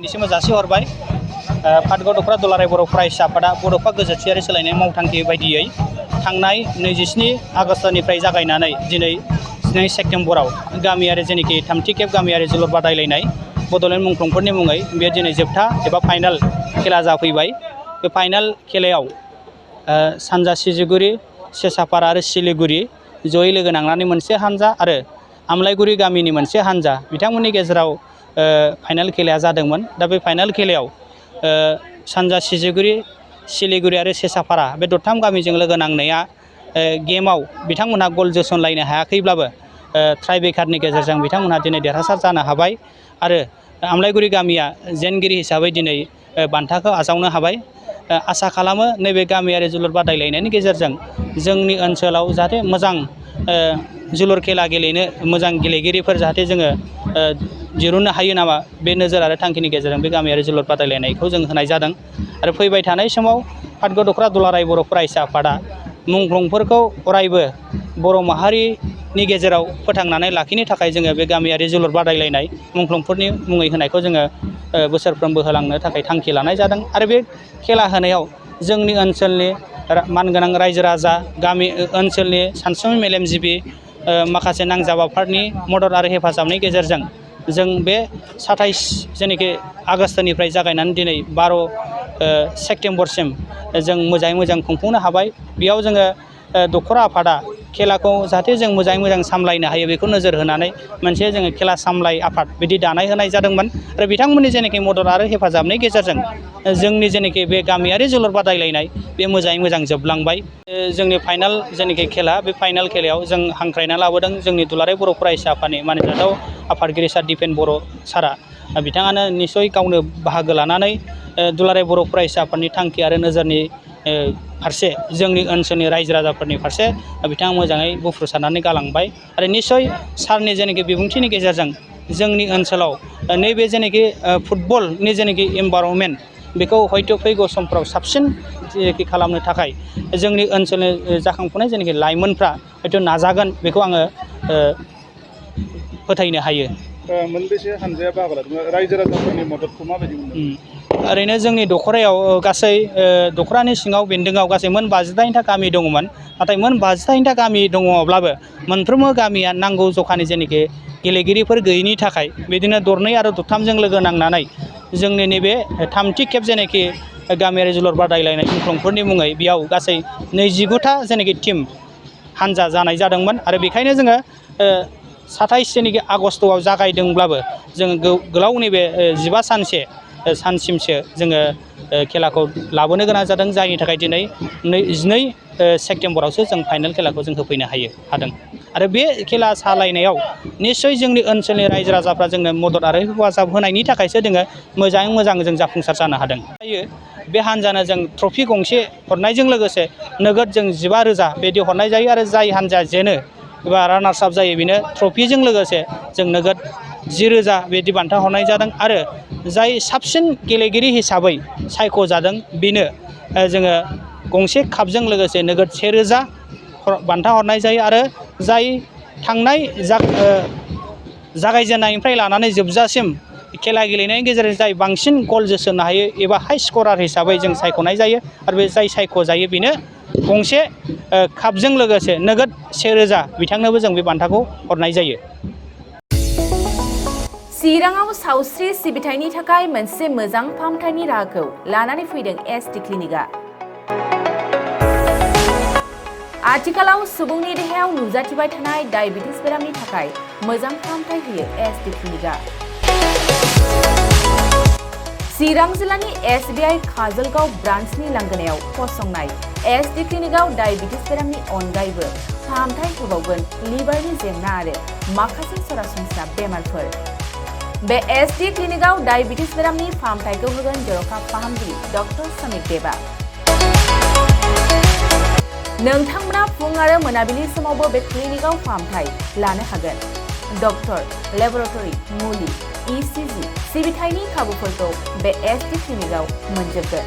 निसिम जासिहरबाय पाटगाव दख'रा दुलाराय बर' फरायसा आफादा बड'फा गोजोनथियारि सोलायनाय मावथांखि बायदियै थांनाय 27 आगस्तनिफ्राय जागायनानै दिनै 2 सेप्तेम्बराव गामियारि जेनेखि थामथि खेब गामियारि जोलुर बादायलायनाय बड'लेण्ड मुंख्लंफोरनि मुङै बे दिनै जोबथा एबा फाइनाल खेला जाफैबाय। बे फाइनाल खेलायाव सानजा सिजुगुरि, सेसापारा आरो सिलिगुरि जयै लोगो नांनानै मोनसे हानजा आरो आमलायगुरि गामिनि मोनसे हानजा बिथांमोननि गेजेराव फाइनाल खेलाया जादोंमोन। दा बे फाइनाल खेलायाव सानजा सिजुगुरि, सिलिगुरि आरो सेसापारा बे दरथाम गामिजों लोगो नांनाया गेमाव बिथांमोनहा गल जोसनलायनो हायाखैब्लाबो ट्राइब्रेकारनि गेजेरजों बिथांमोनहा दिनै देरहासार जानो हाबाय आरो आमलायगुरि गामिया जेनगिरि हिसाबै दिनै बान्थाखौ आजावनो हाबाय। आसा खालामो नैबे गामियारि जोलुर बादायलायनायनि गेजेरजों जोंनि ओनसोलाव जाहाथे मोजां जोलुर खेला गेलेनो मोजां गेलेगिरिफोर जाहाथे जोङो दिरुननो हायो नामा बे नोजोर आरो थांखिनि गेजेरजों बे गामियारि जोलुर बादायलायनायखौ जों होनाय जादों। आरो फैबाय थानाय समाव पाटगाव दख'रा दुलाराय बर' फरायसा आफादा मुंख्लंफोरखौ अरायबो बर' माहारिनि गेजेराव फोथांनानै लाखिनो थाखाय जोङो बे गामियारि जोलुर बादायलायनाय मुंख्लंफोरनि मुङै होनायखौ जोङो बोसोरफ्रोमबो होलांनो थाखाय थांखि लानाय जादों। आरो बे खेला होनायाव जोंनि ओनसोलनि मानगोनां रायजो राजा, गामि ओनसोलनि सानसुमै मेलेमजिबि माखासे नांजाब आफादनि मदद आरो हेफाजाबनि गेजेरजों जों बे 27 जेनोखि आगस्तनिफ्राय जागायनानै दिनै 12 सेप्तेम्बरसिम जों मोजाङै मोजां खुंफुंनो हाबाय। बेयाव जोङो दख'रा आफादा खेलाखौ जाहाथे जों मोजाङै मोजां सामलायनो हायो बेखौ नोजोर होनानै मोनसे जोङो खेला सामलाय आफाद बिदि दानाय होनाय जादोंमोन। आरो बिथांमोननि जेनोखि मदद आरो हेफाजाबनि गेजेरजों जोंनि जेनोखि बे गामियारि जोलुर बादायलायनाय बे मोजाङै मोजां जोबलांबाय। जोंनि फाइनाल जेनोखि खेला बे फाइनाल खेलायाव जों हांख्रायना लाबोदों जोंनि दुलाराय बर' फरायसा आफादनि मानिजाथाव आफादगिरि सार दिपेन बर' सारा। बिथाङानो निस्सय गावनो बाहागो लानानै दुलाराय बर' फरायसा आफादनि थांखि आरो नोजोरनि फारसे जोंनि ओनसोलनि रायजो राजाफोरनि फारसे बिथाङा मोजाङै बुफ्रुसारनानै गालांबाय। आरो निस्सय सारनि जेनोखि बिबुंथिनि गेजेरजों जोंनि ओनसोलाव नैबे जेनोखि फुटबलनि जेनोखि इनभाइरनमेन्ट बेखौ हयथ' फैगौ समफ्राव साबसिन जेनोखि खालामनो थाखाय जोंनि ओनसोलनि जाखांफुनाय जेनोखि लाइमोनफ्रा हयथ' नाजागोन बेखौ आङो फोथायनो हायो। मोनबेसे हानजाया बाहागो लादों? रायजो राजाफोरनि मददखौ माबायदि मोनदों? ओरैनो जोंनि दख'रायाव गासै दख'रानि सिङाव बेन्दोङाव गासै मोन 52था गामि दङमोन। नाथाय मोन 52था गामि दङब्लाबो मोनफ्रोमबो गामिया नांगौ जखानि जेनोखि गेलेगिरिफोर गैयैनि थाखाय बिदिनो दरनै आरो दरथामजों लोगो नांनानै जोंनि नैबे थामथि खेब जेनोखि गामियारि जोलुर बादायलायनाय मुंख्लंफोरनि मुङै बेयाव गासै 29था जेनोखि टिम हानजा जानाय जादोंमोन। आरो बेखायनो जोङो 27 जेनोखि आगस्तआव जागायदोंब्लाबो जोङो गोलाव नैबे 15 सानसिमसो जोङो खेलाखौ लाबोनो गोनां जादों। जायनि थाखाय दिनै 12 सेप्तेम्बरावसो जों फाइनाल खेलाखौ जों होफैनो हादों। आरो बे खेला सालायनायाव निस्सय जोंनि ओनसोलनि रायजो राजाफ्रा जोंनो मदद आरो हेफाजाब होनायनि थाखायसो जोङो मोजाङै मोजां जों जाफुंसार जानो हादों। बे हान्जानो जों ट्रफि गंसे हरनायजों लोगोसे नोगोद जों 15,000 बिदि हरनाय जायो। आरो जाय हान्जाया जेनो एबा रानार्स आप जायो बेनो ट्रफिजों लोगोसे जों नोगोद 10,000 बिदि बान्था हरनाय जादों। आरो जाय साबसिन गेलेगिरि हिसाबै सायख'जादों बेनो जोङो गंसे कापजों लोगोसे नोगोद 1,000 बान्था हरनाय जायो। आरो जाय थांनाय जागायजेननायनिफ्राय लानानै जोबजासिम खेला गेलेनायनि गेजेरजों जाय बांसिन गल जोसननो हायो एबा हाइ स्करार हिसाबै जों सायख'नाय जायो। आरो बे जाय सायख'जायो बेनो गंसे कापजों लोगोसे नोगोद 1,000 बिथांनोबो जों बे बान्थाखौ हरनाय जायो। चिराङाव सावस्रि सिबिथायनि थाखाय मोनसे मोजां फाहामथायनि राहाखौ लानानै फैदों एसटि क्लिनिकआ। आथिखालाव सुबुंनि देहायाव नुजाथिबाय थानाय डायबिटिस बेरामनि थाखाय मोजां फाहामथाय होयो एसटि क्लिनिकआ। चिरां जिल्लानि SBI काजलगाव ब्रान्चनि लांगोनायाव फसंनाय एसटि क्लिनिकआव डायबिटिस बेरामनि अनगायैबो फाहामथाय होबावगोन लिभारनि जेंना आरो माखासे सरासनस्रा बेमारफोर। बे एसटि क्लिनिकआव डायबिटिस बेरामनि फाहामथायखौ होगोन जर'खा फाहामगिरि डक्टर समिक देबा। नोंथांमोना फुं आरो मोनाबिलि समावबो बे क्लिनिकआव फाहामथाय लानो हागोन। डक्टर, लेबरेटरि, मुलि, ECG सिबिथायनि खाबुफोरखौ बे एसटि क्लिनिकआव मोनजोबगोन।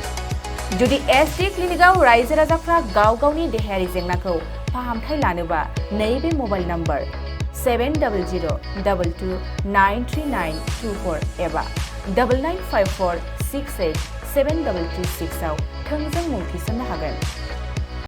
जुदि एसटि क्लिनिकआव रायजो राजाफ्रा गाव गावनि देहायारि जेंनाखौ फाहामथाय लानोबा नैबे मबाइल नम्बर 7002293924 एबा 9954687336 आव थोंजों मुं थिसननो हागोन।